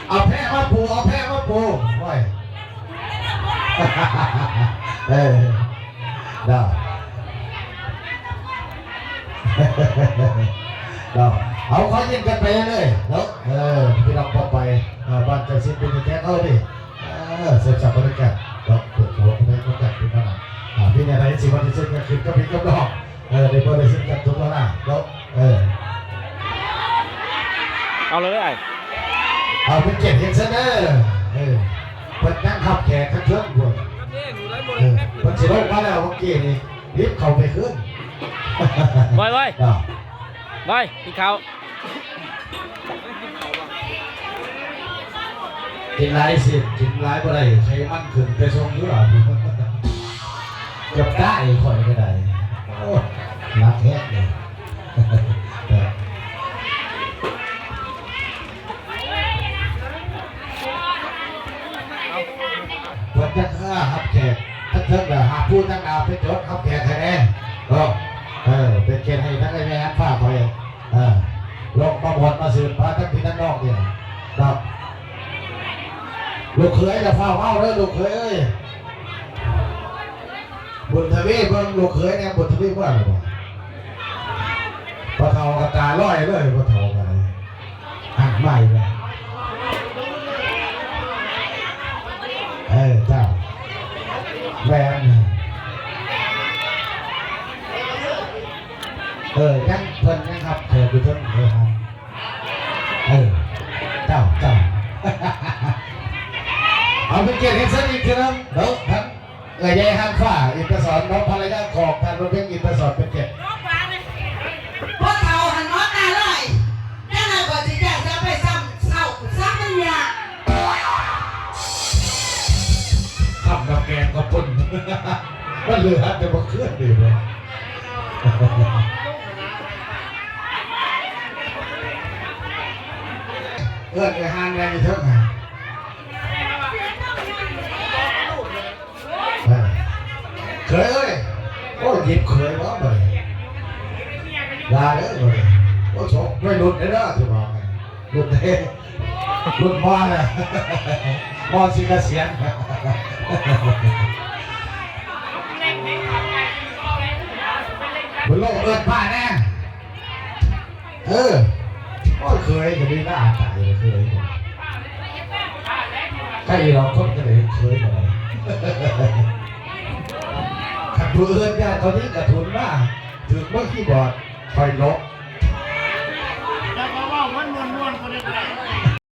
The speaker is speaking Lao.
ເອົາແພະມາປູ ເອົາແພະມາປູ ໂອ້ຍ ເອີ ດາວ ເນາະ ເອົາ ຂໍຍິນກັນໄປເລື້ອຍເນາະ ເອີ ພີ່ນ້ອງປ້ອງປາຍ ເອີ ບ້ານຈັນສິນເປັນແທ້ເຮົານີ້ ເອີ ເສບສັບບໍລິການເນາະ ເປີດຫົວກັນໄປນຳກັນເປັນຂະນະ ອ່າ ເປັນຈັ່ງໃດຊິວ່າທີ່ສຸດກໍຂຶ້ນກັບພີ່ກັບນ້ອງ ເອີ ໄດ້ບໍ່ໄດ້ເຊັ່ນກັນທຸກເວລາເນາະ ເອີ ເອົາເລີຍອ້າຍ ເອົາເປັນກຽດເຮັດຊະເດີ ເອີ ເພິ່ນຍັງຮັບແຂກທັງເທິງພຸ້ນ ເອີ ເພິ່ນຊິລົງມາແລ້ວ ເມື່ອກີ້ນີ້ ລີບເຂົ້າໄປຄືນ ໄວໆ ເນາະ ໄວ ກິນເຂົ້າ ກິນຫຼາຍຊິ ກິນຫຼາຍບໍ່ໄດ້ ໄຂມັນຂຶ້ນໄປສົ່ງຢູ່ລາວ ເກືອບຕາຍຂ້ອຍກໍໄດ້ ໂອ້ ໜັກແຮງເດ. ເພິ່ນຈັກ ເອີ ຮັບແຂກ ທັງເທິງລະຫາຜູ້ຕັ້ງໜ້າໄປຈົດຮັບແຂກໃຫ້ແດ່ ເນາະ ເອີ ເປັນກຽດໃຫ້ທັງອ້າຍແມ່ອັນຟ້າຂ້ອຍ ເອີ ລົງມາມ່ວນມາຊື່ນ ພາທັງພີ່ທັງນ້ອງນີ້ເນາະ ລູກເຂີຍຢ່າຟ້າວເມົາເດີ ລູກເຂີຍເອີຍ ບຸນທະວີ ເບິ່ງລູກເຂີຍແດ່ ບຸນທະວີເມືອແລ້ວບໍ່? ພໍ່ເຖົ້າກໍຕາລອຍເລີຍ ພໍ່ເຖົ້າກໍໄດ້ ຫັນມາອີກແລ້ວ ເອີ ເຈົ້າ ແມ່ນ ເອີ ຍັງ ເພິ່ນຍັງຮັບແຂກຢູ່ເທິງເດີ ເອີ ເຈົ້າ ເຈົ້າ ເອົາ ເປັນກຽດໃຫ້ເຊີນອີກເທື່ອໜຶ່ງເນາະ ທາງ ເອື້ອຍໃຫຍ່ຫາງຟ້າ ອິນຕະສອນເນາະ ພັນລະຍາຂອງທ່ານບຸນເພັງ ອິນຕະສອນ ເປັນກຽດ ພໍ່ເຖົ້າຫັ້ນນອນໜ້າລອຍ ຈັ່ງໃດກໍຊິຈ້າງຊະ ໄປຊ້ຳເຊົ້າຊ້ຳມັນຍາກ ຄຳນ້ຳແກງເຂົ້າປຸ້ນ ມັນເຫຼືອແຕ່ບໍ່ເຄືອນດີເນາະ ເອີ້ນໄອ້ຫ່ານແລ່ນຢູ່ເທິງຫັ້ນ ເອີ ເຂີຍເອີຍ ໂອ້ ຍິບເຂີຍບໍ່ບັດນີ້ ຢ່າເດີບັດນີ້ ໂອ້ ສົກໄວລຸ້ນເດີ ເດີ ຊິບອກໃຫ້ ລຸ້ນເດ້ ລຸ້ນມໍ ມໍຊິກະສຽນ ບຸນໂລກເອີ້ນປ້າແດ່. ເອີ ໂອ້ຍ ເຂີຍກໍດີນະ ອາຍຕາຍເຂີຍ ໃຜດອກຄົນກໍໄດ້ເຂີຍກໍໄດ້ ຄັນຜູ້ອື່ນຍາດເຂົານີ້ກະທຸນມາ ຖືກມືຄີບອດ ຂ້ອຍຫຼົບ